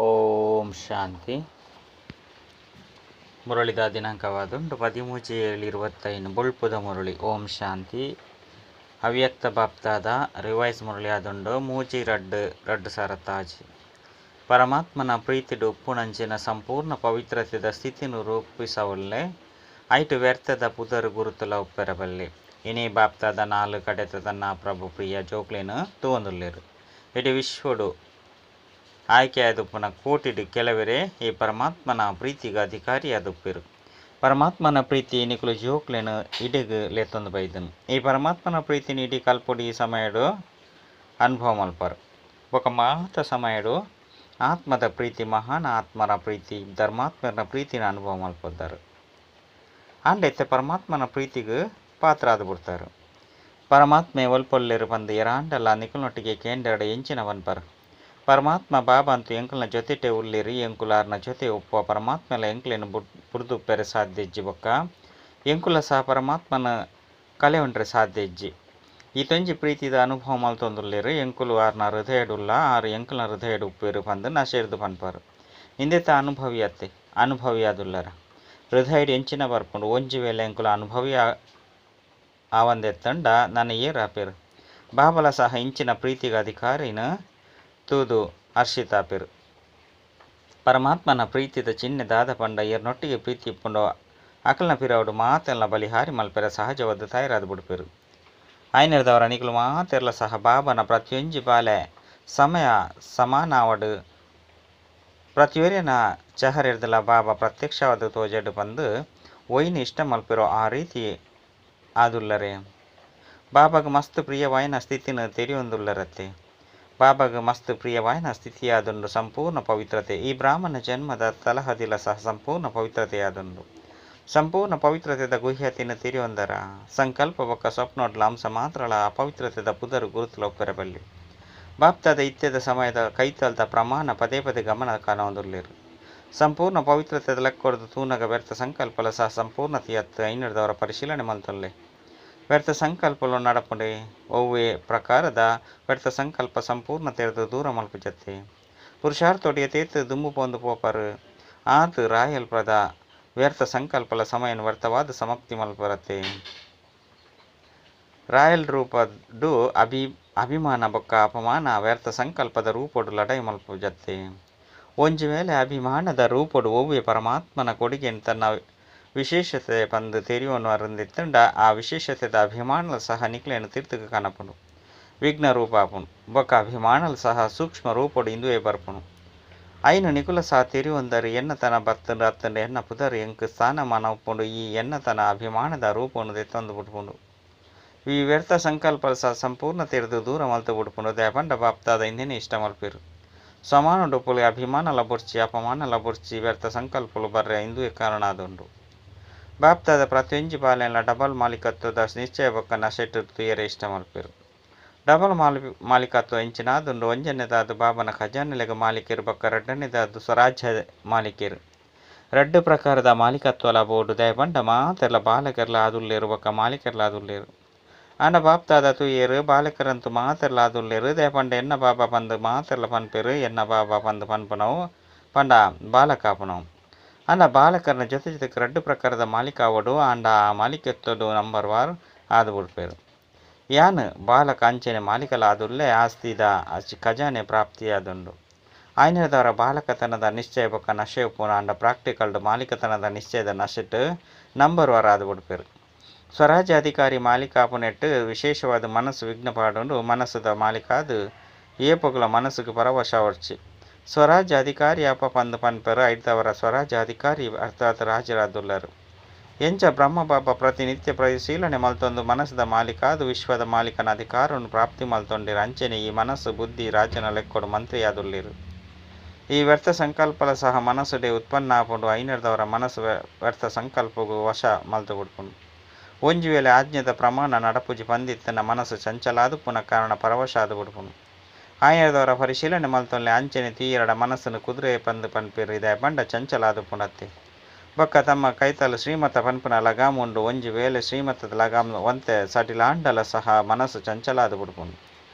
ಓಂ ಶಾಂತಿ. ಮುರಳಿದ ದಿನಾಂಕವಾದುಂಡು 13/7/25 ಬೊಳ್ಪುದ ಮುರಳಿ. ಓಂ ಶಾಂತಿ. ಅವ್ಯಕ್ತ ಬಾಪ್ತಾದ ರಿವೈಸ್ ಮುರಳಿ ಆದುಂಡು 3/2/2006. ಪರಮಾತ್ಮನ ಪ್ರೀತಿಡು ಉಪ್ಪುನಂಚಿನ ಸಂಪೂರ್ಣ ಪವಿತ್ರತೆದ ಸ್ಥಿತಿನು ರೂಪಿಸವಲ್ಲೆ ಐಟು ವ್ಯರ್ಥದ ಪುದರ್ ಗುರುತುಲ ಉಪ್ಪೆರಬಲ್ಲೆ. ಇನಿ ಬಾಪ್ತಾದ 4 ಕಡೆತ ತನ್ನ ಪ್ರಭು ಪ್ರಿಯ ಜೋಕ್ಲೇನು ತೂವೊಂದುಲ್ಲೆರು. ಇಡೀ ವಿಶ್ವಡು ಆಯ್ಕೆಯಾದುಪ್ಪುನ ಕೋಟಿಡು ಕೆಲವರೇ ಈ ಪರಮಾತ್ಮನ ಪ್ರೀತಿಗೆ ಅಧಿಕಾರಿಯಾದುಪ್ಪೆರು. ಪರಮಾತ್ಮನ ಪ್ರೀತಿ ನಿಕುಲು ಜೋಕ್ಲೇನು ಇಡೆಗ್ ಲೆತ್ತೊಂದು ಬೈದನು. ಈ ಪರಮಾತ್ಮನ ಪ್ರೀತಿನ ಇಡೀ ಕಲ್ಪೊಡು ಈ ಸಮಯಡು ಅನುಭವ ಮಲ್ಪರು. ಬೊಕ ಮಾತ ಸಮಯಡು ಆತ್ಮದ ಪ್ರೀತಿ, ಮಹಾನ್ ಆತ್ಮರ ಪ್ರೀತಿ, ಧರ್ಮಾತ್ಮರ ಪ್ರೀತಿನ ಅನುಭವ ಮಲ್ಪೊದ್ದಾರೆ. ಆಂಡ ಇತ್ತೆ ಪರಮಾತ್ಮನ ಪ್ರೀತಿಗೆ ಪಾತ್ರ ಆದು ಬಿಡ್ತಾರೆ. ಪರಮಾತ್ಮೆ ಒಲ್ಪೊಲ್ಲೆರು ಪಂದು ಎರಾಂಡಲ ನಿಕುಲ್ನೊಟ್ಟಿಗೆ ಕೇಂದ್ರಡ ಎಂಚಿನ ವನ್ಪರು. ಪರಮಾತ್ಮ ಬಾಬಾ ಅಂತೂ ಎಂಕಲ್ನ ಜೊತೆಟೆ ಉಲ್ಲೇರಿ, ಎಂಕುಲಾರ್ನ ಜೊತೆ ಒಪ್ಪುವ ಪರಮಾತ್ಮಲ ಎಂಕ್ಲೇನು ಬುಡ್ದುಪ್ಪೆರೆ ಸಾಧ್ಯ ಇಜ್ಜಿ. ಬೊಕ್ಕ ಎಂಕುಲ ಸಹ ಪರಮಾತ್ಮನ ಕಲೆ ಉಂಡ್ರೆ ಸಾಧ್ಯ ಇಜ್ಜಿ. ಈ ತೊಂಜಿ ಪ್ರೀತಿದ ಅನುಭವ ಮಲ್ತೊಂದುಲ್ಲೇರು. ಎಂಕುಲು ಆರ್ನ ಹೃದಯಡುಲ್ಲ, ಆರು ಎಂಕುಲ್ನ ಹೃದಯಡು ಉಪ್ಪೇರು ಪಂದು ನಶೇರ್ದು ಪನ್ಪಾರು. ಇಂದೆತ ಅನುಭವಿ ಅತ್ತೆ ಅನುಭವಿಯಾದುಲ್ಲರ ಹೃದಯಡು ಎಂಚಿನ ಬರ್ಪುಂಡು. ಒಂಜಿ ವೇಳೆ ಎಂಕುಲ ಅನುಭವಿ ಆವಂದೆತ್ತಂಡ ನನ್ನ ಏರಾಪೇರು. ಬಾಬಲ ಸಹ ಇಂಚಿನ ಪ್ರೀತಿಗೆ ಅಧಿಕಾರಿನ ತೂದು ಹರ್ಷಿತಾಪೇರು. ಪರಮಾತ್ಮನ ಪ್ರೀತಿದ ಚಿಹ್ನೆ ದಾದ ಪಂಡ ಏರ್ನೊಟ್ಟಿಗೆ ಪ್ರೀತಿ ಇಪ್ಪುಂಡು ಅಕಲ್ನ ಪಿರವಡು ಮಾತೆಲ್ಲ ಬಲಿಹಾರಿ ಮಲ್ಪೆರ ಸಹಜವಾದ ತಯಾರಾದ ಬಿಡ್ಪೇರು. ಐನರ್ದವರ ನಿಕುಲು ಮಾತೆರ್ಲ ಸಹ ಬಾಬನ ಪ್ರತಿಯೊಂಜಿ ಬಾಲೆ ಸಮಯ ಸಮಾನಾವಡು ಪ್ರತಿಯೊರಿನ ಚಹರೆರ್ದಲ ಬಾಬಾ ಪ್ರತ್ಯಕ್ಷವಾದ ತೋಜೆಡು ಬಂದು ಒಯ್ನ ಇಷ್ಟ ಮಲ್ಪಿರೋ ಆ ರೀತಿ ಆದುಲ್ಲರೆ. ಬಾಬಾಗ ಮಸ್ತ್ ಪ್ರಿಯವಾಯಿನ ಸ್ಥಿತಿನ ತೆರೆಯೊಂದುಲ್ಲರತ್ತೆ. ಬಾಬಾಗ ಮಸ್ತ್ ಪ್ರಿಯವಾಯಿನ ಸ್ಥಿತಿಯಾದುಂಡು ಸಂಪೂರ್ಣ ಪವಿತ್ರತೆ. ಈ ಬ್ರಾಹ್ಮಣ ಜನ್ಮದ ತಲಹದಿಲ ಸಹ ಸಂಪೂರ್ಣ ಪವಿತ್ರತೆಯಾದುಂಡು. ಸಂಪೂರ್ಣ ಪವಿತ್ರತೆದ ಗುಹ್ಯತಿನ ತೆರೆಯೊಂದರ ಸಂಕಲ್ಪ ಬೊಕ್ಕ ಸ್ವಪ್ನೋಡ್ಲ ಅಂಶ ಮಾತ್ರಳ ಅಪವಿತ್ರತೆದ ಪುದರು ಗುರುತುಲ ಒಪ್ಪೆರಬಲ್ಲಿ. ಬಾಪ್ತಾದ ಇತ್ಯದ ಸಮಯದ ಕೈತಲ್ದ ಪ್ರಮಾಣ ಪದೇ ಪದೇ ಗಮನ ಕಾಣೊಂದುಲ್ಲೆರು. ಸಂಪೂರ್ಣ ಪವಿತ್ರತೆದ ಲೆಕ್ಕೊಡ್ದು ತೂನಗ ವ್ಯರ್ಥ ಸಂಕಲ್ಪಲ ಸಹ ಸಂಪೂರ್ಣತೆಯತ್ತು ಐನರ್ದವರ ಪರಿಶೀಲನೆ ಮಲ್ತೊಲ್ಲೆ. ವ್ಯರ್ಥ ಸಂಕಲ್ಪಲು ನಡಪುಂಡೆ ಒವ್ವೆ ಪ್ರಕಾರದ ವ್ಯರ್ಥ ಸಂಕಲ್ಪ ಸಂಪೂರ್ಣತೆರ್ದು ದೂರ ಮಲ್ಪುಜತ್ತೆ. ಪುರುಷಾರ್ಥೊಡಿಯ ತೇತು ದುಂಬು ಪೊಂದು ಪೋಪರು ಆತು ರಾಯಲ್ ಪ್ರದ ವ್ಯರ್ಥ ಸಂಕಲ್ಪಲ ಸಮಯನ ವ್ಯರ್ಥವಾದ ಸಮಾಪ್ತಿ ಮಲ್ಪರತ್ತೆ. ರಾಯಲ್ ರೂಪಡು ಅಭಿಮಾನ ಬೊಕ್ಕ ಅಪಮಾನ ವ್ಯರ್ಥ ಸಂಕಲ್ಪದ ರೂಪೊಡು ಲಡಾಯಿ ಮಲ್ಪುಜತ್ತೆ. ಒಂಜಿ ವೇಳೆ ಅಭಿಮಾನದ ರೂಪೊಡು ಒವ್ವೆ ಪರಮಾತ್ಮನ ಕೊಡುಗೆಯನ್ನು ತನ್ನ ವಿಶೇಷತೆ ಪಂದು ತೆರಿಯೋನು ಅರಂದಿತ್ತಂಡ ಆ ವಿಶೇಷತೆದ ಅಭಿಮಾನಲ ಸಹ ನಿಕ್ಲೇನು ತೀರ್ಥಕ್ಕೆ ಕಾಣಪುಂಡು. ವಿಘ್ನ ರೂಪ ಆಪುಂಡು. ಬೊಕ್ಕ ಅಭಿಮಾನಲ ಸಹ ಸೂಕ್ಷ್ಮ ರೂಪೊಡು ಇಂದುವೆ ಬರ್ಪುಂಡು. ಐನು ನಿಕುಲ ಸಹ ತೆರಿಯೊಂದರು ಎನ್ನತನ ಬತ್ತಂಡು ಅತ್ತಂಡು ಎನ್ನ ಪುದರ್ ಎಂಕ್ ಸ್ಥಾನಮಾನ ಉಪ್ಪುಂಡು. ಈ ಎನ್ನತನ ಅಭಿಮಾನದ ರೂಪವನ್ನು ದೆತ್ತೊಂದು ಬಿಡ್ಪುಂಡು. ಈ ವ್ಯರ್ಥ ಸಂಕಲ್ಪ ಸಹ ಸಂಪೂರ್ಣ ತೆರೆದು ದೂರ ಮಲ್ತು ಬಿಡ್ಪುಂಡು. ದಯಪಂಡ ಬಾಪ್ತಾದ ಇಂದೇನೆ ಇಷ್ಟ ಮಲ್ಪೇರು. ಸಮಾನ ಡೊಪ್ಪುಲು ಅಭಿಮಾನ ಲಬುರ್ಚಿ ಅಪಮಾನ ಲಬುರ್ಚಿ ವ್ಯರ್ಥ ಸಂಕಲ್ಪಲು ಬರ್ರೆ ಇಂದುವೆ ಕಾರಣ ಆದುಂಡು. ಬಾಪ್ತಾದ ಪ್ರತಿಯೊಂಜಿ ಬಾಲೆನ ಡಬಲ್ ಮಾಲೀಕತ್ವದ ನಿಶ್ಚಯ ಬೊಕ್ಕ ನಶೆಟ್ಟು ತುಯರೆ ಇಷ್ಟ ಮಲ್ಪೇರು. ಡಬಲ್ ಮಾಲೀಕತ್ವ ಎಂಚಿನಾದುಂಡು. ಒಂಜನೇದಾದು ಬಾಬನ ಖಜಾನೆಲೆಗ ಮಾಲೀಕರು ಬೊಕ್ಕ ರಡ್ಡನೇದಾದು ಸ್ವರಾಜ್ಯ ಮಾಲೀಕರು. ರಡ್ಡು ಪ್ರಕಾರದ ಮಾಲೀಕತ್ವಲ ಬೋರ್ಡು ದಯಪಂಡ ಮಾತೆರ್ಲ ಬಾಲಕರ್ಲ ಆದುಲ್ಲೇರು ಬೊಕ್ಕ ಮಾಲೀಕರ್ಲ ಆದುಲ್ಲೇರು. ಆಂಡ ಬಾಪ್ತಾದ ತುಯೇರು ಬಾಲಕರಂತೂ ಮಾತೆರ್ಲ ಆದುಲ್ಲೇರು. ದಯಪಂಡ ಎನ್ನ ಬಾಬಾ ಪಂದು ಮಾತೆರ್ಲ ಪನ್ಪೇರು. ಎನ್ನ ಬಾಬಾ ಪಂದು ಪನ್ಪುನವು ಪಂಡ ಬಾಲಕಾಪುನವು. ಆಂಡ ಬಾಲಕರನ ಜೊತೆ ಜೊತೆಗೆ ರಡ್ಡು ಪ್ರಕಾರದ ಮಾಲೀಕಾವಡು. ಆಂಡ ಆ ಮಾಲೀಕತ್ವಡು ನಂಬರ್ ವಾರ್ ಆದು ಬಿಡ್ಪೇರು. ಯಾನ್ ಬಾಲಕ ಅಂಚನೆ ಮಾಲೀಕಲ ಆದುಲ್ಲೆ ಆಸ್ತಿದ ಖಜಾನೆ ಪ್ರಾಪ್ತಿಯಾದುಂಡು. ಆಯ್ನದವರ ಬಾಲಕತನದ ನಿಶ್ಚಯ ಬೊಕ್ಕ ನಶೆ ಉಪ್ಪುನ ಆಂಡ ಪ್ರಾಕ್ಟಿಕಲ್ಡ್ ಮಾಲೀಕತನದ ನಿಶ್ಚಯದ ನಶೆಟ್ ನಂಬರ್ ವಾರ್ ಆದು ಬಿಡ್ಪೇರು. ಸ್ವರಾಜ್ಯ ಅಧಿಕಾರಿ ಮಾಲೀಕಾಪುನೆಟ್ಟು ವಿಶೇಷವಾದ ಮನಸ್ಸು ವಿಘ್ನ ಪಾಡುಂಡು. ಮನಸ್ಸುದ ಮಾಲೀಕಾದು ಏಪೊಗುಲ ಮನಸ್ಸುಗೆ ಪರವಶ ವರ್ಚಿ. ಸ್ವರಾಜ್ಯ ಅಧಿಕಾರಿ ಅಪ ಪಂದು ಪನ್ಪೆರು. ಐದವರ ಸ್ವರಾಜ್ಯ ಅಧಿಕಾರಿ ಅರ್ಥಾತ್ ರಾಜರಾದುಲ್ಲರು. ಎಂಚ ಬ್ರಹ್ಮ ಬಾಬಾ ಪ್ರತಿನಿತ್ಯ ಪರಿಶೀಲನೆ ಮಲ್ತೊಂದು ಮನಸ್ಸುದ ಮಾಲೀಕಾದು ವಿಶ್ವದ ಮಾಲೀಕನ ಅಧಿಕಾರವನ್ನು ಪ್ರಾಪ್ತಿ ಮಲ್ತೊಂಡಿರು. ಅಂಚನೆ ಈ ಮನಸ್ಸು ಬುದ್ಧಿ ರಾಜನ ಲೆಕ್ಕೊಡು ಮಂತ್ರಿಯಾದುಲ್ಲಿರು. ಈ ವ್ಯರ್ಥ ಸಂಕಲ್ಪಲ ಸಹ ಮನಸ್ಸುಡೆ ಉತ್ಪನ್ನ ಆಪುಂಡು. ಐನರ್ದವರ ಮನಸ್ಸು ವ್ಯರ್ಥ ಸಂಕಲ್ಪಗೂ ವಶ ಮಲ್ತು ಬಿಡ್ಪುಂಡು. ಒಂಜಿ ವೇಳೆ ಆಜ್ಞೆದ ಪ್ರಮಾಣ ನಡಪುಜಿ ಪಂದಿತ್ತನ ಮನಸ್ಸು ಚಂಚಲಾದು ಪುನಃ ಕಾರಣ ಪರವಶ ಆದು ಬಿಡ್ಪುಂಡು. ಆಯನದವರ ಪರಿಶೀಲನೆ ಮಲ್ತೊಲ್ಲೆ ಅಂಚನೆ ತೀರಡ ಮನಸ್ಸನ್ನು ಕುದುರೆ ಪಂದು ಪನ್ಪೇರು. ಇದೆ ಪಂಡ ಚಂಚಲಾದು ಪುನತ್ತೆ. ಬೊಕ್ಕ ತಮ್ಮ ಕೈತಲ್ ಶ್ರೀಮತ ಪನ್ಪುನ ಲಗಾಮ್ ಉಂಡು. ಒಂಜಿ ವೇಳೆ ಶ್ರೀಮತದ ಲಗಾಮ್ ಒಂತೆ ಸಡಿಲಾಂಡಲ ಸಹ ಮನಸ್ಸು ಚಂಚಲಾದು ಬಿಡ್ಪುಂಡು.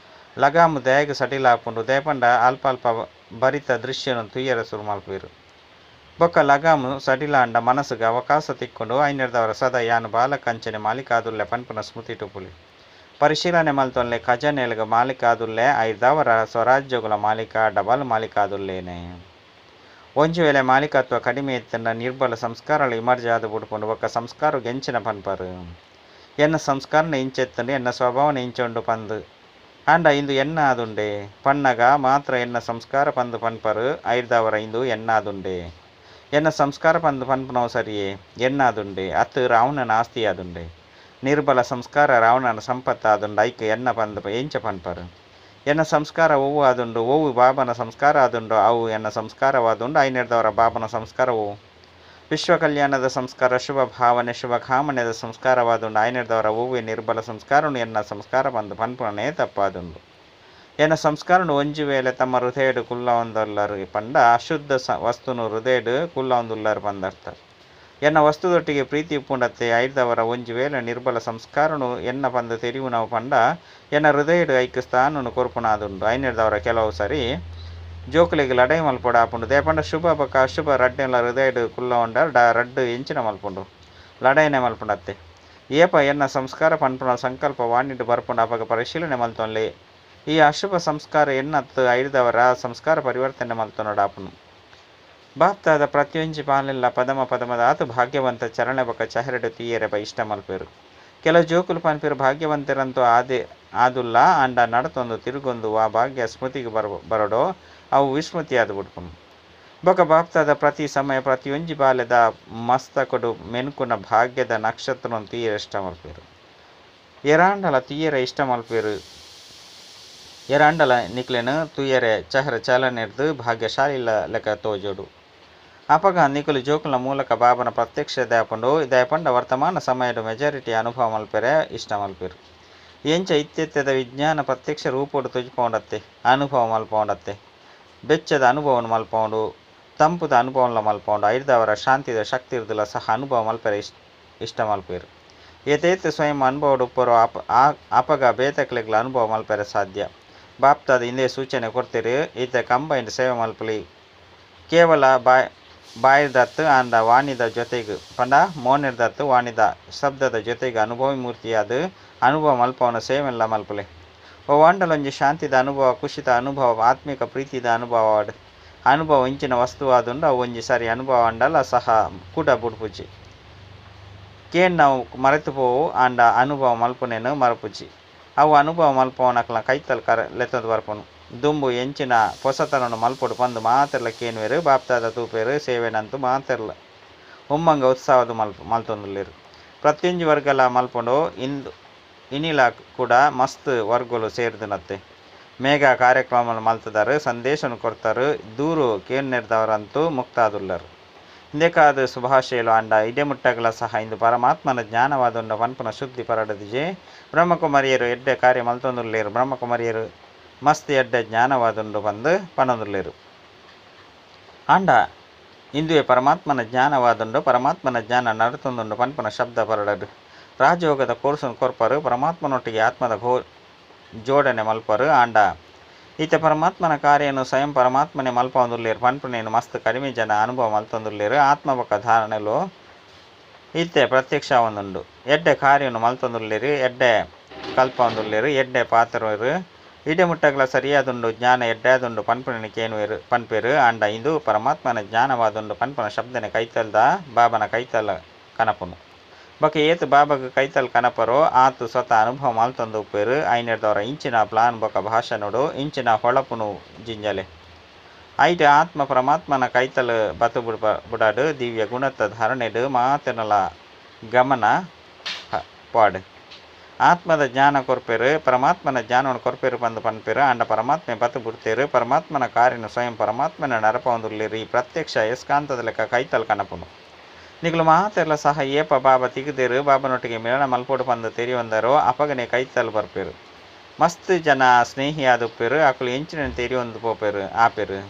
ಲಗಾಮು ದಾಯೆಗ್ ಸಡಿಲ ಆಪುಂಡು ದಾಯೆ ಪಂಡ ಅಲ್ಪ ಅಲ್ಪ ಬರಿತ ದೃಶ್ಯನ್ ತೂಯೆರೆ ಸುರು ಮಲ್ಪುವೆರ್. ಬೊಕ್ಕ ಲಗಾಮು ಸಡಿಲಾಂಡ ಮನಸ್ಸುಗ್ ಅವಕಾಶ ತಿಕ್ಕುಂಡು. ಐನೆರ್ದಾವರ ಸದಾ ಯಾನ್ ಬಾಲಕ ಅಂಚನೆ ಮಾಲೀಕ ಆದುಲ್ಲೆ ಪನ್ಪುನ ಸ್ಮೃತಿಟ್ ಉಪ್ಪುಲೆ. ಪರಿಶೀಲನೆ ಮಲ್ತೊನ್ಲೆ ಖಜಾನೆಲೆಗ್ ಮಾಲೀಕ ಆದುಲ್ಲೆ ಐರ್ದಾವರ ಸ್ವರಾಜ್ಯಗಳ ಮಾಲೀಕ ಡಬಲ್ ಮಾಲೀಕ ಆದುಲ್ಲೇನೆ. ಒಂಜಿ ವೇಳೆ ಮಾಲೀಕತ್ವ ಕಡಿಮೆ ಇತ್ತುಂಡ ನಿರ್ಬಲ ಸಂಸ್ಕಾರಗಳು ಇಮರ್ಜ್ ಆದ್ ಬುಡ್ಪುಂಡು ಬೊಕ್ಕ ಸಂಸ್ಕಾರಗ್ ಎಂಚಿನ ಪನ್ಪರ್. ಎನ್ನ ಸಂಸ್ಕಾರನೆ ಇಂಚೆತ್ತುಂಡು ಎನ್ನ ಸ್ವಭಾವನೆ ಇಂಚ ಉಂಡು ಪಂದ್. ಆಂಡ ಇಂದು ಎನ್ನ ಆದುಂಡೆ ಪನ್ನಗ ಮಾತ್ರ ಎನ್ನ ಸಂಸ್ಕಾರ ಪಂದ್ ಪನ್ಪರ್ ಐರ್ದಾವರ ಇಂದು ಎನ್ನಾದುಂಡೆ. ಎನ್ನ ಸಂಸ್ಕಾರ ಪಂದ್ ಪನ್ಪುನವು ಸರಿಯೇ ಎನ್ನಾದುಂಡೆ ಅತ್ತು ರಾವಣನ ಆಸ್ತಿ ಆದುಂಡೆ. ನಿರ್ಬಲ ಸಂಸ್ಕಾರ ರಾವಣನ ಸಂಪತ್ತು ಆದುಂಡು ಐಕ್ ಎನ್ನ ಪಂದ್ ಎಂಚ ಪನ್ಪರ್. ಎನ್ನ ಸಂಸ್ಕಾರ ಒವ್ವು ಆದುಂಡು ಒವ್ವು ಬಾಬನ ಸಂಸ್ಕಾರ ಆದುಂಡು ಅವು ಎನ್ನ ಸಂಸ್ಕಾರವಾದುಂಡು ಐನೆರ್ದವರ ಬಾಬನ ಸಂಸ್ಕಾರ ಒವ್ವು ವಿಶ್ವ ಕಲ್ಯಾಣದ ಸಂಸ್ಕಾರ ಶುಭ ಭಾವನೆ ಶುಭ ಕಾಮನೆದ ಸಂಸ್ಕಾರವಾದುಂಡು ಐನೆರ್ದವರ ಒವ್ವೆ ನಿರ್ಬಲ ಸಂಸ್ಕಾರನು ಎನ್ನ ಸಂಸ್ಕಾರ ಪಂದ್ ಪನ್ಪುನನೇ ತಪ್ಪಾದುಂಡು. ಎನ್ನ ಸಂಸ್ಕಾರನು ಒಂಜಿ ವೇಳೆ ತಮ್ಮ ಹೃದಯಡ್ ಕುಲ್ಲೊಂದುಲ್ಲರು ಪಂಡ ಅಶುದ್ಧ ವಸ್ತುನು ಹೃದಯಡ್ ಕುಲ್ಲೊಂದುಲ್ಲರು ಪಂದರ್ಥ. ಎನ್ನ ವಸ್ತುದೊಟ್ಟಿಗೆ ಪ್ರೀತಿ ಉಪ್ಪುಂಡತ್ತೆ ಐರ್ದವರ ಒಂಜಿ ವೇಳೆ ನಿರ್ಬಲ ಸಂಸ್ಕಾರನು ಎನ್ನ ಪಂದ್ ತೆರಿಯುನವು ಪಂಡ ಎನ್ನ ಹೃದಯಡ್ ಐಕ್ ಸ್ಥಾನನು ಕೊರ್ಪುನಾದುಂಡು. ಐನೆರ್ದವರ ಕೆಲವು ಸರಿ ಜೋಕುಲೆಗ್ ಲಡಾಯಿ ಮಲ್ಪೊಡು ಆಪುಂಡು ದಾಯೆ ಪಂಡ ಶುಭ ಬೊಕ್ಕ ಅಶುಭ ರಡ್ಡೆಲ ಹೃದಯಡ್ ಕುಲ್ಲೊಂಡ ರಡ್ಡ್ ಎಂಚಿನ ಮಲ್ಪುಂಡು ಲಡಾಯಿನೆ ಮಲ್ಪುಂಡತ್ತೆ. ಏಪ ಎನ್ನ ಸಂಸ್ಕಾರ ಪನ್ಪುನ ಸಂಕಲ್ಪ ವಾಣಿಡ್ ಬರ್ಪುಂಡು ಅಪಗ ಪರಿಶೀಲನೆ ಮಲ್ತೊನ್ಲೆ ಈ ಅಶುಭ ಸಂಸ್ಕಾರ ಎನ್ನತ್ತು ಐರ್ದವರ ಸಂಸ್ಕಾರ ಪರಿವರ್ತನೆ ಮಲ್ತೊನೊಡಾಪುಂಡು. ಬಾಪ್ತಾದ ಪ್ರತಿಯೊಂಜಿ ಬಾಲೆಲ್ಲ ಪದಮ ಪದಮದ ಆತು ಭಾಗ್ಯವಂತ ಚರಣೆ ಬೊಕ್ಕ ಚಹರೆಡು ತೀಯರೆ ಇಷ್ಟ ಮಲ್ಪೆರು. ಕೆಲವು ಜೋಕುಲು ಪನ್ಪೆರು ಭಾಗ್ಯವಂತರಂತೂ ಆದೆ ಆದುಲ್ಲ ಆಂಡ ನಡತೊಂದು ತಿರುಗೊಂದು ವಾ ಭಾಗ್ಯ ಸ್ಮೃತಿಗೆ ಬರಡೋ ಅವು ವಿಸ್ಮೃತಿ ಆದ್ ಬುಡ್ಪುಂಡು. ಬೊಕ್ಕ ಬಾಪ್ತಾದ ಪ್ರತಿ ಸಮಯ ಪ್ರತಿಯೊಂಜಿ ಬಾಲೆದ ಮಸ್ತಕಡು ಮೆನ್ಕುನ ಭಾಗ್ಯದ ನಕ್ಷತ್ರನ್ ತೂಯೆರೆ ಇಷ್ಟ ಮಲ್ಪೆರು. ಎರಾಂಡಲ ತೂಯೆರೆ ಇಷ್ಟ ಮಲ್ಪೆರು. ಎರಾಂಡಲ ನಿಕ್ಲೆನ್ ತೂಯೆರೆ ಚಹರ ಚಲನೆರ್ದ್ ಭಾಗ್ಯಶಾಲಿ ಲೆಕ್ಕ ತೋಜೋಡು. ಅಪಗ ನಿಕುಲು ಜೋಕುಲ್ನ ಮೂಲಕ ಬಾಬನ ಪ್ರತ್ಯಕ್ಷ ದಾಪುಂಡು ದಾಯೆ ಪಂಡ ವರ್ತಮಾನ ಸಮಯಡ್ ಮೆಜಾರಿಟಿ ಅನುಭವ ಮಲ್ಪೆರೆ ಇಷ್ಟ ಮಲ್ಪೆರು. ಎಂಚ ಇತ್ತೆತ್ತೆದ ವಿಜ್ಞಾನ ಪ್ರತ್ಯಕ್ಷ ರೂಪೋಡು ತೋಜಿಪೌಂಡತ್ತೆ ಅನುಭವ ಮಲ್ಪೌಂಡತ್ತೆ ಬೆಚ್ಚದ ಅನುಭವನು ಮಲ್ಪೌಂಡು ತಂಪುದ ಅನುಭವನ ಮಲ್ಪೌಂಡು ಐರ್ದವರ ಶಾಂತಿದ ಶಕ್ತಿ ಇರ್ದಲ ಸಹ ಅನುಭವ ಮಲ್ಪೆರೆ ಇಷ್ಟ ಮಲ್ಪೆರು. ಏತೇತ್ ಸ್ವಯಂ ಅನುಭವಡು ಉಪ್ಪರೋ ಅಪಗ ಬೇತಕ್ಲೆಗ್ಲ ಅನುಭವ ಮಲ್ಪೆರೆ ಸಾಧ್ಯ. ಬಾಪ್ತಾದ ಇಂದೇ ಸೂಚನೆ ಕೊಡ್ತೀರಿ ಈತ ಕಂಬೈಂಡ್ ಸೇವೆ ಮಲ್ಪಲಿ ಕೇವಲ ಬಾಯಿರ್ದತ್ತು ಆಂಡ ವಾಣಿದ ಜೊತೆಗೆ ಪಂಡ ಮೋನೆರ್ದತ್ತು ವಾಣಿದ ಶಬ್ದದ ಜೊತೆಗೆ ಅನುಭವಿ ಮೂರ್ತಿಯಾದ ಅನುಭವ ಮಲ್ಪವನ ಸೇವೆಲ್ಲ ಮಲ್ಪಲೆ. ಓ ವಾಂಡಲೊಂಜಿ ಶಾಂತಿದ ಅನುಭವ ಖುಷಿತ ಅನುಭವ ಆತ್ಮಿಕ ಪ್ರೀತಿದ ಅನುಭವ ಅನುಭವ ಇಂಚಿನ ವಸ್ತುವಾದುಂಡು ಅವು ಒಂಜಿ ಸರಿ ಅನುಭವ ಅಂಡಲ ಸಹ ಕೂಡ ಬುಡ್ಪುಜಿ. ಕೇನ್ ನಾವು ಮರೆತು ಪೋವು ಆಂಡ ಅನುಭವ ಮಲ್ಪುನೇನು ಮರಪುಜಿ. ಅವು ಅನುಭವ ಮಲ್ಪವನಕ್ಲ ಕೈತಲ್ ಕರ ಲೆತ್ತೊಂದು ಬರ್ಪುನು. ದುಂಬು ಎಂಚಿನ ಪೊಸತನನು ಮಲ್ಪೊಡು ಪಂದು ಮಾತೆರ್ಲ ಕೇನುವೆರು ಬಾಪ್ತಾದ ತೂಪೆರು ಸೇವೆನಂತು ಮಾತೆರ್ಲ ಉಮ್ಮಂಗ ಉತ್ಸಾಹದ ಮಲ್ತೊಂದುಲ್ಲೆರು. ಪ್ರತಿಯೊಂಜಿ ವರ್ಗಲ ಮಲ್ಪುಂಡು ಇಂದು ಇನಿಲ ಕೂಡ ಮಸ್ತ್ ವರ್ಗಲು ಸೇರ್ದಿನತ್ತೆ. ಮೇಘ ಕಾರ್ಯಕ್ರಮ ಮಲ್ತದಾರು ಸಂದೇಶನು ಕೊರ್ತಾರು ದೂರು ಕೇನ್ನೆರ್ದವರಂತೂ ಮುಕ್ತಾದುಲ್ಲರು. ಇಂದೆಕಾದ ಶುಭಾಶಯಲು ಆಂಡ ಇಡೆ ಮುಟ್ಟಗಲ ಸಹ ಇಂದು ಪರಮಾತ್ಮನ ಜ್ಞಾನವಾದುಂಡ ಪನ್ಪುನ ಶುದ್ಧಿ ಪರಡದಿಜೆ. ಬ್ರಹ್ಮಕುಮಾರಿಯರು ಎಡ್ಡೆ ಕಾರ್ಯ ಮಲ್ತೊಂದುಲ್ಲೆರು ಬ್ರಹ್ಮಕುಮಾರಿಯರು ಮಸ್ತ್ ಎಡ್ಡೆ ಜ್ಞಾನವಾದುಂಡು ಪಂದ್ ಪನೊಂದುಲ್ಲೆರು. ಆಂಡ ಇಂದುವೆ ಪರಮಾತ್ಮನ ಜ್ಞಾನವಾದುಂಡು ಪರಮಾತ್ಮನ ಜ್ಞಾನ ನಡತೊಂದುಂಡು ಪನ್ಪುನ ಶಬ್ದ ಪರಡದು. ರಾಜಯೋಗದ ಕೋರ್ಸನ್ ಕೊರ್ಪರು ಪರಮಾತ್ಮನೊಟ್ಟಿಗೆ ಆತ್ಮದ ಜೋಡಣೆ ಮಲ್ಪರು ಆಂಡ ಈತ ಪರಮಾತ್ಮನ ಕಾರ್ಯನು ಸ್ವಯಂ ಪರಮಾತ್ಮನೆ ಮಲ್ಪೊಂದುಲ್ಲೆರು ಪನ್ಪುನೇನು ಮಸ್ತ್ ಕಡಿಮೆ ಜನ ಅನುಭವ ಮಲ್ತೊಂದುಲ್ಲೆರು. ಆತ್ಮ ಬೊಕ್ಕ ಧಾರಣೆಲು ಇತ್ತೆ ಪ್ರತ್ಯಕ್ಷ ಒಂದುಂಡು. ಎಡ್ಡೆ ಕಾರ್ಯನು ಮಲ್ತೊಂದುಲ್ಲೆರು ಎಡ್ಡೆ ಕಲ್ಪೊಂದುಲ್ಲೆರು ಎಡ್ಡೆ ಪಾತ್ರರು ಇಡೆ ಮುಟ್ಟಗಲ ಸರಿಯಾದುಂಡು ಜ್ಞಾನ ಎಡ್ಡೆಯಾದುಂಡು ಪನ್ಪುನೇನು ಕೇನುವೆರು ಪನ್ಪೆರು. ಆಂಡ ಇಂದು ಪರಮಾತ್ಮನ ಜ್ಞಾನವಾದುಂಡು ಪನ್ಪುನ ಶಬ್ದನೆ ಕೈತಲ್ದ ಬಾಬನ ಕೈತಲ್ ಕನಪುನು. ಬೊಕ್ಕ ಏತ್ ಬಾಬಗ್ ಕೈತಲ್ ಕನಪರೋ ಆತು ಸ್ವತಃ ಅನುಭವ ಮಲ್ತೊಂದು ಉಪ್ಪೆರು. ಐನೆರ್ದವರ ಇಂಚಿನ ಪ್ಲಾನ್ ಬೊಕ್ಕ ಭಾಷಣೋಡು ಇಂಚಿನ ಹೊಳಪುನು ಜಿಂಜಲೆ. ಐಟ್ ಆತ್ಮ ಪರಮಾತ್ಮನ ಕೈತಲ್ ಬತು ಬುಡಾಡು ದಿವ್ಯ ಗುಣತ್ತ ಧಾರಣೆಡು ಮಾತೆನಲ ಗಮನ ಪಾಡು. ಆತ್ಮದ ಜ್ಞಾನ ಕೊರ್ಪೆರು ಪರಮಾತ್ಮನ ಜ್ಞಾನವನ್ನು ಕೊರ್ಪೆರು ಪಂದು ಪನ್ಪೆರು. ಆಂಡ ಪರಮಾತ್ಮೆ ಬತು ಬುಡ್ತೇರು ಪರಮಾತ್ಮನ ಕಾರ್ಯನು ಸ್ವಯಂ ಪರಮಾತ್ಮನ ನಡಪೊಂದುಲ್ಲೆರು. ಈ ಪ್ರತ್ಯಕ್ಷ ಅಯಸ್ಕಾಂತದ ಲೆಕ್ಕ ಕೈತಲ್ ಕನಪುನು. ನಿಕುಲು ಮಾತೆರ್ಲ ಸಹ ಏಪ ಬಾಬಾ ತಿಗುದೇರು ಬಾಬನೊಟ್ಟಿಗೆ ಮಿಲನ ಮಲ್ಪೊಡು ಪಂದು ತೆರಿಯೊಂದರೋ ಅಪಗನೆ ಕೈತಲ್ ಬರ್ಪೆರು. ಮಸ್ತ್ ಜನ ಸ್ನೇಹಿ ಆದುಪ್ಪೆರು ಅಕುಲು ಎಂಚಿನ ತೆರಿಯೊಂದು ಪೋಪೆರು ಆಪೆರು.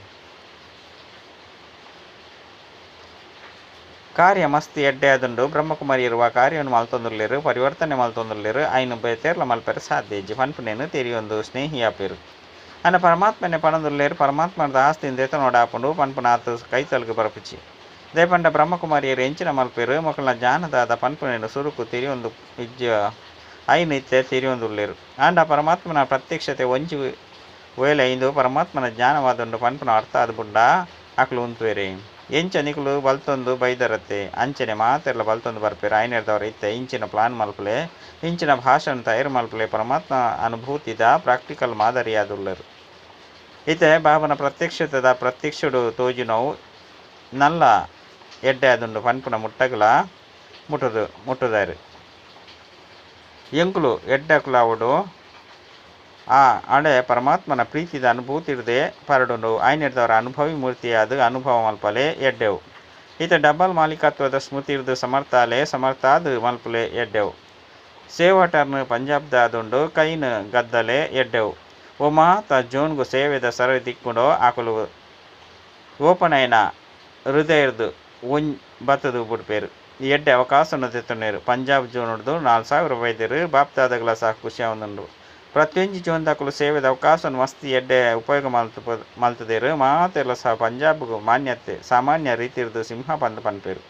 ಕಾರ್ಯ ಮಸ್ತ್ ಎಡ್ಡೆ ಆದುಂಡು. ಬ್ರಹ್ಮಕುಮಾರಿಯೆರ್ ವಾ ಕಾರ್ಯೊನು ಮಲ್ತೊಂದುಲ್ಲೆರ್, ಪರಿವರ್ತನೆ ಮಲ್ತೊಂದುಲ್ಲೆರ್, ಐನ್ ಬೇತೆರ್ಲ ಮಲ್ಪೆರೆ ಸಾಧ್ಯ ಇಜ್ಜಿ ಪನ್ಪುನೆನ್ ತೆರಿಯೊಂದು ಸ್ನೇಹಿ ಆಪೆರ್. ಆಂಡ ಪರಮಾತ್ಮನೆ ಪನೊಂದುಲ್ಲೆರ್, ಪರಮಾತ್ಮರ್ದ್ ಆಸ್ತಿನ್ ದೆತೊನೊಡಾಪುಂಡು ಪನ್ಪುನ ಆತ್ ಕೈತಲ್ಗ್ ಬರ್ಪುಜಿ. ದಾಯೆ ಪಂಡ ಬ್ರಹ್ಮಕುಮಾರಿಯೆರ್ ಎಂಚಿನ ಮಲ್ಪೆರ್, ಮೊಕಲ್ನ ಜ್ಞಾನದಾದ ಪನ್ಪುನೆನ್ ಸುರುಕು ತೆರಿಯೊಂದು ಇಜ್ಜ, ಐನ್ ಇತ್ತೆ ತೆರಿಯೊಂದುಲ್ಲೆರ್. ಆಂಡ ಪರಮಾತ್ಮನ ಪ್ರತ್ಯಕ್ಷತೆ ಒಂಜಿ ವೇಳೆ ಇಂದು ಪರಮಾತ್ಮನ ಜ್ಞಾನವಾದುಂಡು ಪನ್ಪುನ ಅರ್ಥ ಆದ್ ಬುಡ್ಂಡ ಅಕುಲು ಉಂತುವೆರೆ. ಎಂಚ ನಿಕುಲು ಬಲ್ತೊಂದು ಬೈದರತ್ತೆ ಅಂಚನೆ ಮಾತೆರ್ಲ ಬಲ್ತೊಂದು ಬರ್ಪೆರ್. ಐನೆರ್ದಾವರ ಇತ್ತೆ ಇಂಚಿನ ಪ್ಲಾನ್ ಮಲ್ಪುಲೆ, ಇಂಚಿನ ಭಾಷಣ ತಯಾರ್ ಮಲ್ಪುಲೆ. ಪರಮಾತ್ಮ ಅನುಭೂತಿದ ಪ್ರಾಕ್ಟಿಕಲ್ ಮಾದರಿಯಾದುಲ್ಲೆರ್. ಇತ್ತೆ ಬಾಬನ ಪ್ರತ್ಯಕ್ಷತೆದ ಪ್ರತ್ಯಕ್ಷಡ್ ತೋಜುನವು ನಲ್ಲ ಎಡ್ಡೆ ಆದುಂಡು ಪನ್ಪುನ ಮುಟ್ಟಗಲ ಮುಟ್ಟುದು ಮುಟ್ಟುದಾರ್. ಎಂಕುಲು ಎಡ್ಡೆಕುಲಾವೊಡು. ಆ ಅಡೆ ಪರಮಾತ್ಮನ ಪ್ರೀತಿದ ಅನುಭೂತಿರ್ದೇ ಪರಡುಂಡು. ಐನೆರ್ದವರ ಅನುಭವಿ ಮೂರ್ತಿಯಾದ್ ಅನುಭವ ಮಲ್ಪಲೆ ಎಡ್ಡೆವು. ಇತ್ತೆ ಡಬಲ್ ಮಾಲೀಕತ್ವದ ಸ್ಮೃತಿರ್ದ್ ಸಮರ್ಥಾಲೆ, ಸಮರ್ಥಾದ್ ಮಲ್ಪುಲೆ ಎಡ್ಡೆವು. ಸೇವಾ ಟರ್ನ್ ಪಂಜಾಬ್ದ ಆದುಂಡು, ಕೈನ್ ಗದ್ದಲೆ ಎಡ್ಡೆವು. ಓ ಮಾತ ಜೋನ್ಗ್ ಸೇವೆದ ಸರದಿ ತಿಕ್ಕುಂಡೋ ಅಕುಲು ಓಪನ್ ಆಯಿನ ಹೃದಯರ್ದ್ ಬತ್ತುದು ಬುಡ್ಪೆರ್. ಎಡ್ಡೆ ಅವಕಾಶನ್ ದೆತೊನೆರ್. ಪಂಜಾಬ್ ಜೋನ್ಡ್ದ್ 4000 ಬೈದೆರ್. ಬಾಪ್ದಾದಗಲ ಸಹ ಖುಷಿ ಆವೊಂದುಂಡು. ಪ್ರತಿಯೊಂಜಿ ಜೋನ್ದಕುಲು ಸೇವೆದ ಅವಕಾಶನ್ ಮಸ್ತ್ ಎಡ್ಡೆ ಉಪಯೋಗ ಮಲ್ತುದೆರ್. ಮಾತೆರ್ಲ ಸಹ ಪಂಜಾಬ್ ಮಾನ್ಯತೆ ಸಾಮಾನ್ಯ ರೀತಿರ್ದ್ ಸಿಂಹ ಪಂದ್ ಪನ್ಪೆರ್.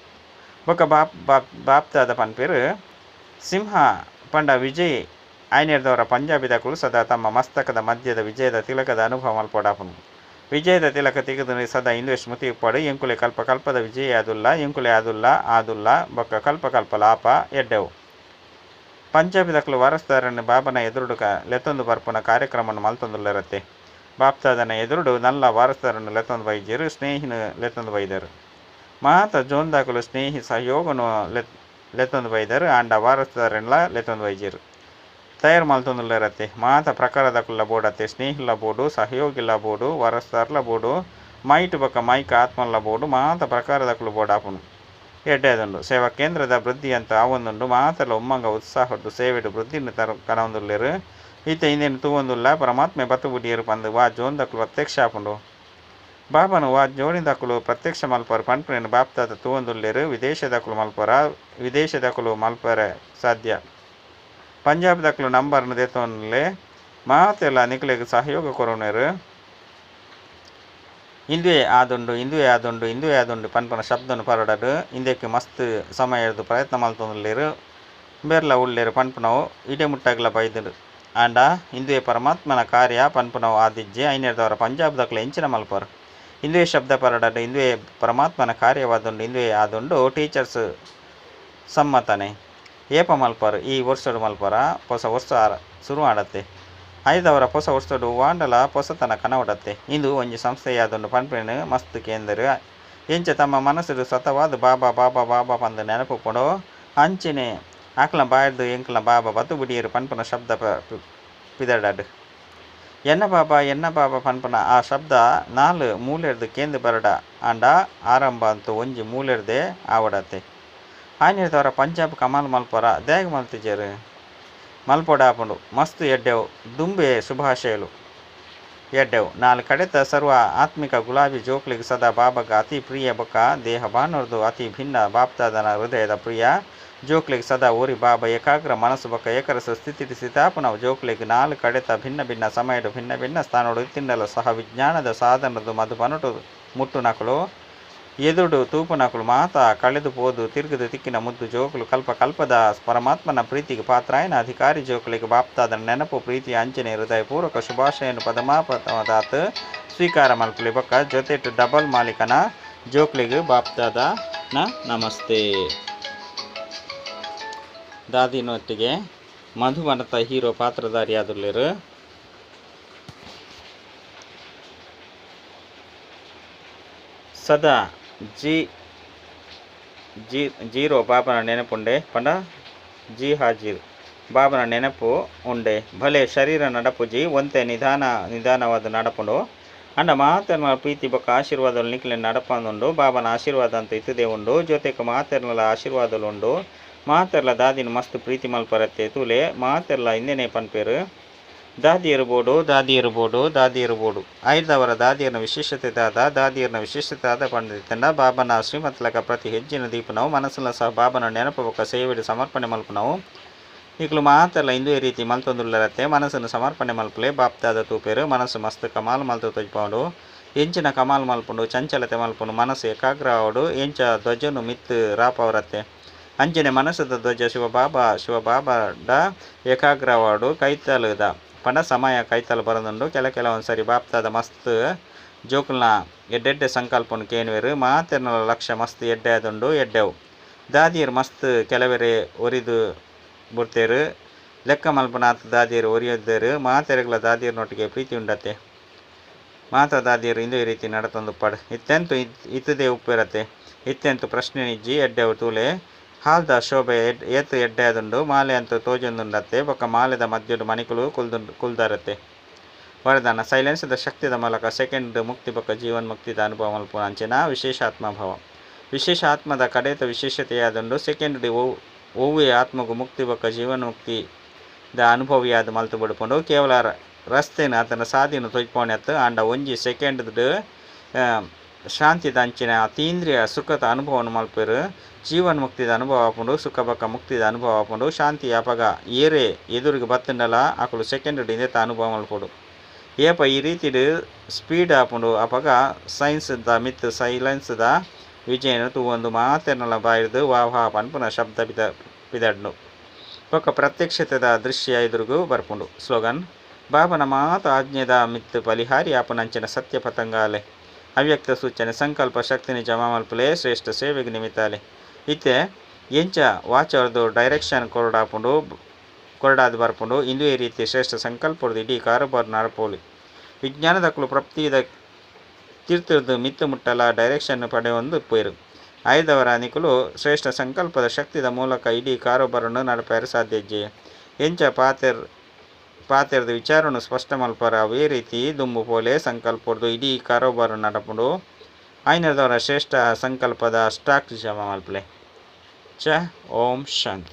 ಬೊಕ ಬಾಪ್ ಬಾಪ್ ಬಾಪ್ದಾದ ಪನ್ಪೆರ್. ಸಿಂಹ ಪಂಡ ವಿಜಯ್ ಐನೆರ್ದವರ ಪಂಜಾಬಿದಕುಲು ಸದಾ ತಮ್ಮ ಮಸ್ತಕದ ಮಧ್ಯದ ವಿಜಯದ ತಿಲಕದ ಅನುಭವ ಮಲ್ಪೊಡಾಪುಂಡು. ವಿಜಯದ ತಿಲಕ ತಿಗದು ಸದಾ ಇಂದುವೆ ಸ್ಮೃತಿ ಉಪ್ಪಡು. ಎಂಕುಲೆ ಕಲ್ಪ ಕಲ್ಪದ ವಿಜಯ ಆದುಲ್ಲ, ಎಂಕುಲೆ ಆದುಲ್ಲ ಆದುಲ್ಲ ಬೊಕ ಕಲ್ಪ ಕಲ್ಪಲ ಆಪ ಎಡ್ಡೆವು. ಪಂಜಾಬಿದಕುಲು ವಾರಸುದಾರನ್ ಬಾಬನ ಎದುರುಡು ಲೆತ್ತೊಂದು ಬರ್ಪುನ ಕಾರ್ಯಕ್ರಮನ್ ಮಲ್ತೊಂದುಲ್ಲೆರತ್ತೆ. ಬಾಪ್ದಾದನ ಎದುರುಡು ನಲ್ಲ ವಾರಸುದಾರನ್ ಲೆತ್ತೊಂದು ಬೈಜೆರ್, ಸ್ನೇಹಿನ ಲೆತ್ತೊಂದು ಬೈದೆರ್. ಮಾತ ಜೋನ್ದಕುಲು ಸ್ನೇಹಿ ಸಹಯೋಗನು ಲೆತ್ತೊಂದು ಬೈದೆರ್, ಆಂಡ ವಾರಸುದಾರನ್ಲ ಲೆತ್ತೊಂದು ಬೈಜೆರ್. ತಯಾರು ಮಲ್ತೊಂದುಲ್ಲೆರತ್ತೆ. ಮಾತ ಪ್ರಕಾರದಕುಲ್ಲ ಬೋಡತ್ತೆ. ಸ್ನೇಹಿಲ ಬೋಡು, ಸಹಯೋಗಿಲ ಬೋಡು, ವಾರಸುದಾರ್ಲ ಬೋಡು, ಮೈಟ್ ಬೊಕ ಮೈಕ್ ಆತ್ಮಲ ಬೋಡು, ಮಾತ ಪ್ರಕಾರದಕುಲು ಬೋಡಾಪುಂಡು. ಎಡ್ಡೆ ಆದುಂಡು. ಸೇವಾ ಕೇಂದ್ರದ ವೃದ್ಧಿ ಅಂತ ಆವೊಂದುಂಡು. ಮಾತೆರ್ಲ ಉಮ್ಮಂಗ ಉತ್ಸಾಹೊಡ್ದು ಸೇವೆಡ್ ವೃದ್ಧಿನ್ ಕನವೊಂದುಲ್ಲೆರ್. ಇತ್ತೆ ಇಂದೆನ್ ತೂವೊಂದುಲ್ಲ. ಪರಮಾತ್ಮೆ ಬತ್ತು ಬುಡಿಯೆರ್ ಪಂದ್ ವಾ ಜೋನ್ದಕುಲು ಪ್ರತ್ಯಕ್ಷ ಆಪುಂಡು. ಬಾಬನು ವಾ ಜೋನಿದಕುಲು ಪ್ರತ್ಯಕ್ಷ ಮಲ್ಪರ್ ಪನ್ಪುನೆನ್ ಬಾಪ್ದಾದ ತೂವೊಂದುಲ್ಲೆರ್. ವಿದೇಶದಕುಲು ಮಲ್ಪರ, ವಿದೇಶದಕುಲು ಮಲ್ಪರೆ ಸಾಧ್ಯ. ಪಂಜಾಬ್ದಕುಲು ನಂಬರ್ನ್ ದೆತೊನ್ಲೆ. ಮಾತೆರ್ಲ ನಿಕಲೆಗ್ ಸಹಯೋಗ ಕೊರೊನೆರ್. ಇಂದುವೆ ಆದುಂಡು, ಇಂದುವೆ ಆದುಂಡು, ಇಂದುವೆ ಆದುಂಡು ಪನ್ಪುನ ಶಬ್ದನ್ ಪರಡಡ್. ಇಂದೆಕ್ ಮಸ್ತ್ ಸಮಯರ್ದ್ ಪ್ರಯತ್ನ ಮಲ್ತೊಂದುಲ್ಲೆರ್. ಬೇರ್ಲ ಉಲ್ಲೆರ್ ಪನ್ಪುನವು ಇಡೆ ಮುಟ್ಟಗ್ಲ ಬೈದ್ಂಡ್. ಆಂಡ ಇಂದುವೆ ಪರಮಾತ್ಮನ ಕಾರ್ಯ ಪನ್ಪುನವು ಆದಿಜ್ಜಿ. ಐನೆರ್ದವರ ಪಂಜಾಬ್ದಕುಲು ಎಂಚಿನ ಮಲ್ಪರ್. ಇಂದುವೆ ಶಬ್ದ ಪರಡಡ್. ಇಂದುವೆ ಪರಮಾತ್ಮನ ಕಾರ್ಯವಾದುಂಡು, ಇಂದುವೆ ಆದುಂಡು. ಟೀಚರ್ಸ್ ಸಮ್ಮತನೆ ಏಪ ಮಲ್ಪರ್? ಈ ವರ್ಷಡ್ ಮಲ್ಪರ? ಪೊಸ ವರ್ಷ ಸುರು ಆಡತ್ತೆ. ಐದವರ ಪೊಸ ವರ್ಷಡ್ ವಾಂಡಲ ಪೊಸತನ ಕನವಡತ್ತೆ. ಇಂದು ಒಂಜಿ ಸಂಸ್ಥೆಯಾದುಂಡು ಪನ್ಪಿನ ಮಸ್ತ್ ಕೇಂದ್ರ. ಎಂಚ ತಮ್ಮ ಮನಸ್ಸುಡು ಸ್ವತವಾದ್ ಬಾಬಾ ಬಾಬಾ ಬಾಬಾ ಪಂದ್ ನೆನಪುಪುಂಡೋ ಅಂಚನೆ ಅಕ್ಲ್ನ ಬಾಯಿರ್ದ್ ಎಂಕ್ಲ್ನ ಬಾಬಾ ಬತ್ತು ಬುಡಿಯೆರ್ ಪನ್ಪುನ ಶಬ್ದ ಪಿದಡಡ್. ಎನ್ನ ಬಾಬಾ ಎನ್ನ ಬಾಬಾ ಪನ್ಪುನ ಆ ಶಬ್ದ ನಾಲ್ ಮೂಲೆರ್ದ್ ಕೇಂದ್ ಬರಡ. ಆಂಡ ಆರಂಭ ಅಂತೂ ಒಂಜಿ ಮೂಲೆರ್ದೇ ಆವಡತ್ತೆ. ಆಯ್ನೆರ್ದವರ ಪಂಜಾಬ್ ಕಮಾಲ್ ಮಲ್ಪರ ದಾಯೆಗ್ ಮಲ್ತಿಜೆರ್? ಮಲ್ಪೊಡಾಪುಂಡು. ಮಸ್ತ್ ಎಡ್ಡೆವು. ದುಂಬೇ ಶುಭಾಶಯಲು. ಎಡ್ಡೆವು. ನಾಲ್ ಕಡೆತ ಸರ್ವ ಆತ್ಮಿಕ ಗುಲಾಬಿ ಜೋಕ್ಲೆಗ್ ಸದಾ ಬಾಬಾಗ ಅತಿ ಪ್ರಿಯ ಬೊಕ ದೇಹ ಬಾನೊರ್ದು ಅತಿ ಭಿನ್ನ ಬಾಪ್ದಾದನ ಹೃದಯದ ಪ್ರಿಯ ಜೋಕ್ಲೆಗ್ ಸದಾ ಒರಿ ಬಾಬಾ ಏಕಾಗ್ರ ಮನಸ್ಸು ಬೊಕ ಏಕರಸ ಸ್ಥಿತಿಟ್ ಸ್ಥಿತಾಪುನ ಜೋಕ್ಲೆಗ್ ನಾಲ್ ಕಡೆತ ಭಿನ್ನ ಭಿನ್ನ ಸಮಯಡ್ ಭಿನ್ನ ಭಿನ್ನ ಸ್ಥಾನೊಡು ಇತ್ತಿಂಡಲ ಸಹ ವಿಜ್ಞಾನದ ಸಾಧನದ ಮಧುಬನೊಟು ಮುಟ್ಟುನಕುಲು ಎದುರುಡು ತೂಪುನಕುಲು ಮಾತ ಕಳೆದು ಪೋದು ತಿರ್ಗುದು ತಿಕ್ಕಿನ ಮುದ್ದು ಜೋಕುಲು ಕಲ್ಪ ಕಲ್ಪದ ಪರಮಾತ್ಮನ ಪ್ರೀತಿಗೆ ಪಾತ್ರಾಯನ ಅಧಿಕಾರಿ ಜೋಕುಲೆಗ್ ಬಾಪ್ದಾದನ ನೆನಪು ಪ್ರೀತಿ ಅಂಚನೆ ಹೃದಯಪೂರ್ವಕ ಶುಭಾಶಯನು ಪದಮಾಪದಮಾತ್ ಸ್ವೀಕಾರ ಮಲ್ಪುಲೆ ಬೊಕ್ಕ ಜೊತೆಟ್ ಡಬಲ್ ಮಾಲೀಕನ ಜೋಕ್ಲೆಗ್ ಬಾಪ್ದಾದನ ನಮಸ್ತೆ. ದಾದಿನೊಟ್ಟಿಗೆ ಮಧುಬನತ ಹೀರೋ ಪಾತ್ರಧಾರಿಯಾದುಲ್ಲೆರ್. ಸದಾ ಜಿ ಜಿ ಜೀರೋ ಬಾಬನ ನೆನಪುಂಡೆ ಪಂಡ ಜಿ ಹಾಜೀರ್ ಬಾಬನ ನೆನಪು ಉಂಡೆ. ಭಲೆ ಶರೀರ ನಡಪುಜಿ, ಒಂತೆ ನಿಧಾನ ನಿಧಾನವಾದ ನಡಪುಂಡು. ಅಂಡ ಮಾತೆರ್ನ ಪ್ರೀತಿ ಬೊಕ್ಕ ಆಶೀರ್ವಾದಲು ನಿಕ್ಲೆನ್ ನಡಪಂದುಂಡು. ಬಾಬನ ಆಶೀರ್ವಾದ ಅಂತ ಇತ್ತದೇ ಉಂಡು. ಜೊತೆಗೆ ಮಾತೆರ್ನಲ ಆಶೀರ್ವಾದಲು ಉಂಡು. ಮಾತೆರ್ಲ ದಾದಿನ ಮಸ್ತ್ ಪ್ರೀತಿ ಮಲ್ಪರತ್ತೆ ತೂಲೆ. ಮಾತೆರ್ಲ ಇಂದೆನೆ ಪನ್ಪೆರ್. ದಾದಿಯೆರ್ ಬೋಡು, ದಾದಿಯೆರ್ ಬೋಡು, ದಾದಿಯೆರ್ ಬೋಡು. ಐಡ್ದಾವರ ದಾದಿಯೆರ್ನ ವಿಶೇಷತೆ ದಾದ? ದಾದಿಯೆರ್ನ ವಿಶೇಷತೆ ದಾದ ಪಂಡ್ದ್ ಇತ್ತ್ಂಡ, ಬಾಬಾನ ಶ್ರೀಮತಲಕ ಪ್ರತಿ ಹೆಜ್ಜೆನ್ ದೀಪುನವು, ಮನಸ್ಸುಲ ಸಹ ಬಾಬಾನ ನೆನಪು ಬೊಕ್ಕ ಸೇವೆಡ್ ಸಮರ್ಪಣೆ ಮಲ್ಪುನವು. ನಿಕುಲು ಮಾತೆರ್ಲ ಇಂದುವೆ ರೀತಿ ಮಲ್ತೊಂದುಲ್ಲರತ್ತೆ? ಮನಸ್ಸುನ್ ಸಮರ್ಪಣೆ ಮಲ್ಪುಲೆ, ಬಾಪ್ದಾದ ತೂಪೆರ್. ಮನಸ್ಸು ಮಸ್ತ್ ಕಮಾಲ್ ಮಲ್ತ್ ತೋಜಿಪಾವುಂಡು. ಎಂಚಿನ ಕಮಾಲ್ ಮಲ್ಪುಂಡು? ಚಂಚಲತೆ ಮಲ್ಪುಂಡು. ಮನಸ್ಸು ಏಕಾಗ್ರ ಆವೊಡು. ಎಂಚ ಧ್ವಜನು ಮಿತ್ತ್ ರಾಪಾವರತ್ತೆ? ಅಂಚನೆ ಮನಸ್ಸುದ ಧ್ವಜ ಶಿವಬಾಬಾ ಶಿವಬಾಬಾಡ ಏಕಾಗ್ರವಾವೊಡು. ಕೈತಲುದ ಪಂಡ ಸಮಯ ಕೈತಲ್ ಬರೊಂದುಂಡು. ಕೆಲ ಕೆಲವೊಂದು ಸರಿ ಬಾಪ್ದಾದ ಮಸ್ತ್ ಜೋಕುಲ್ನ ಎಡ್ಡೆಡ್ಡೆ ಸಂಕಲ್ಪನ್ ಕೇನುವೆರ್. ಮಾತೆರ್ನಲ ಲಕ್ಷ್ಯ ಮಸ್ತ್ ಎಡ್ಡೆ ಆದುಂಡು. ಎಡ್ಡೆವು. ದಾದಿಯೆರ್ ಮಸ್ತ್ ಕೆಲವೆರೆ ಒರಿದ್ ಬುಡ್ತೆರ್. ಲೆಕ್ಕ ಮಲ್ಪುನಾತ್ ದಾದಿಯೆರ್ ಒರಿಯೊದ್ದೆರ್. ಮಾತೆರೆಗ್ಲ ದಾದಿಯೆರ್ನೊಟ್ಟಿಗೆ ಪ್ರೀತಿ ಉಂಡತ್ತೆ? ಮಾತ ದಾದಿಯೆರ್ ಇಂದುವೆ ರೀತಿ ನಡತೊಂದುಪ್ಪಡ್. ಇತ್ತೆಂತು ಇತ್ತದೇ ಉಪ್ಪೆರತ್ತೆ? ಇತ್ತೆಂತು ಪ್ರಶ್ನೆ ಇಜ್ಜಿ. ಎಡ್ಡೆವು. ತೂಲೆ, ಹಾಲ್ದ ಶೋಭೆ ಏತ್ ಎಡ್ಡೆ ಆದುಂಡು. ಮಾಲೆ ಅಂತೂ ತೋಜೊಂದುಂಡತ್ತೆ? ಬೊಕ್ಕ ಮಾಲೆದ ಮಧ್ಯೊಡು ಮಣಿಕುಲು ಕುಲ್ದರತ್ತೆ? ವರದಾನ: ಸೈಲೆನ್ಸ್ ದ ಶಕ್ತಿದ ಮೂಲಕ ಸೆಕೆಂಡ್ ಮುಕ್ತಿ ಬೊಕ್ಕ ಜೀವನ್ ಮುಕ್ತಿದ ಅನುಭವ ಮಲ್ಪುನ ಅಂಚಿನ ವಿಶೇಷಾತ್ಮ ಭವ. ವಿಶೇಷ ಆತ್ಮದ ಕಡೇತ ವಿಶೇಷತೆಯಾದುಂಡು. ಸೆಕೆಂಡ್ ಒವ್ವೆ ಆತ್ಮಗ್ ಮುಕ್ತಿ ಬೊಕ್ಕ ಜೀವನ್ ಮುಕ್ತಿ ದ ಅನುಭವಿಯಾದ್ ಮಲ್ತ್ ಬುಡ್ಪುಂಡು. ಕೇವಲ ರಸ್ತೆನ್ ಅತನ ಸಾದಿನ್ ತೋಜಿಪಾವುನತ್ತು ಆಂಡ ಒಂಜಿ ಸೆಕೆಂಡ್ ಶಾಂತಿದ ಅಂಚಿನ ಅತೀಂದ್ರಿಯ ಸುಖದ ಅನುಭವನ್ ಮಲ್ಪೆರ್. ಜೀವನ್ ಮುಕ್ತಿದ ಅನುಭವ ಆಪುಂಡು. ಸುಖ ಬೊಕ್ಕ ಮುಕ್ತಿದ ಅನುಭವ ಆಪುಂಡು. ಶಾಂತಿ ಅಪಗ ಏರೇ ಎದುರಿಗೆ ಬತ್ತುಂಡಲ ಅಕುಲು ಸೆಕೆಂಡ್ ಇಂದೆತ ಅನುಭವ ಮಲ್ಪೊಡು. ಏಪ ಈ ರೀತಿಡ್ ಸ್ಪೀಡ್ ಆಪುಂಡು ಅಪಗ ಸೈನ್ಸ್ ದ ಮಿತ್ತ್ ಸೈಲೆನ್ಸ್ ದ ವಿಜಯನ್ ತೂವೊಂದು ಮಾತೆರ್ನಲ ಬಾಯಿರ್ದ್ ವಾ ವಾ ಪನ್ಪುನ ಶಬ್ದ ಪಿದಡ್ಂಡ್. ಬೊಕ್ಕ ಪ್ರತ್ಯಕ್ಷತೆದ ದೃಶ್ಯ ಎದುರುಗು ಬರ್ಪುಂಡು. ಸ್ಲೋಗನ್: ಬಾಬನ ಮಾತ ಆಜ್ಞೆದ ಮಿತ್ತ್ ಬಲಿಹಾರಿ ಆಪುನಂಚಿನ ಸತ್ಯ ಪತಂಗಾಲೆ. ಅವ್ಯಕ್ತ ಸೂಚನೆ: ಸಂಕಲ್ಪ ಶಕ್ತಿನ್ ಜಮಾ ಮಲ್ಪುಲೆ, ಶ್ರೇಷ್ಠ ಸೇವೆಗ್ ನಿಮಿತ್ತಾಲೆ. ಇತ್ತೆ ಎಂಚ ವಾಚರ್ದ್ ಡೈರೆಕ್ಷನ್ ಕೊರೊಡಾಪುಂಡು ಕೊರಡಾದ್ ಬರ್ಪುಂಡು, ಇಂದುವೆ ರೀತಿ ಶ್ರೇಷ್ಠ ಸಂಕಲ್ಪರ್ದ್ ಇಡೀ ಕಾರುಬಾರ್ ನಡಪೊಲಿ. ವಿಜ್ಞಾನದಕುಲು ಪ್ರಪ್ತಿದ ತಿರ್ತ್ರ್ದ್ ಮಿತ್ತ್ ಮುಟ್ಟಲ ಡೈರೆಕ್ಷನ್ ಪಡೆಯೊಂದು ಇಪ್ಪುವೆರ್. ಐದವರ ನಿಕುಲು ಶ್ರೇಷ್ಠ ಸಂಕಲ್ಪದ ಶಕ್ತಿದ ಮೂಲಕ ಇಡೀ ಕಾರೋಬಾರನ್ನು ನಡಪಾಯೆರೆ ಸಾಧ್ಯ ಇಜ್ಜಿ. ಎಂಚ ಪಾತೆರ್ ಪಾತೆರ್ದ್ ವಿಚಾರನ್ ಸ್ಪಷ್ಟ ಮಲ್ಪರ ಅವೇ ರೀತಿ ದುಂಬು ಪೋಲೆ, ಸಂಕಲ್ಪರ್ದ್ ಇಡೀ ಕಾರೋಬಾರ್ ನಡಪುಂಡು. ಐನದವರ ಶ್ರೇಷ್ಠ ಸಂಕಲ್ಪದ ಸ್ಟಾಕ್ ಜಮಾ ಮಲ್ಪಲೆ. ಚ ಓಂ ಶಾಂತಿ.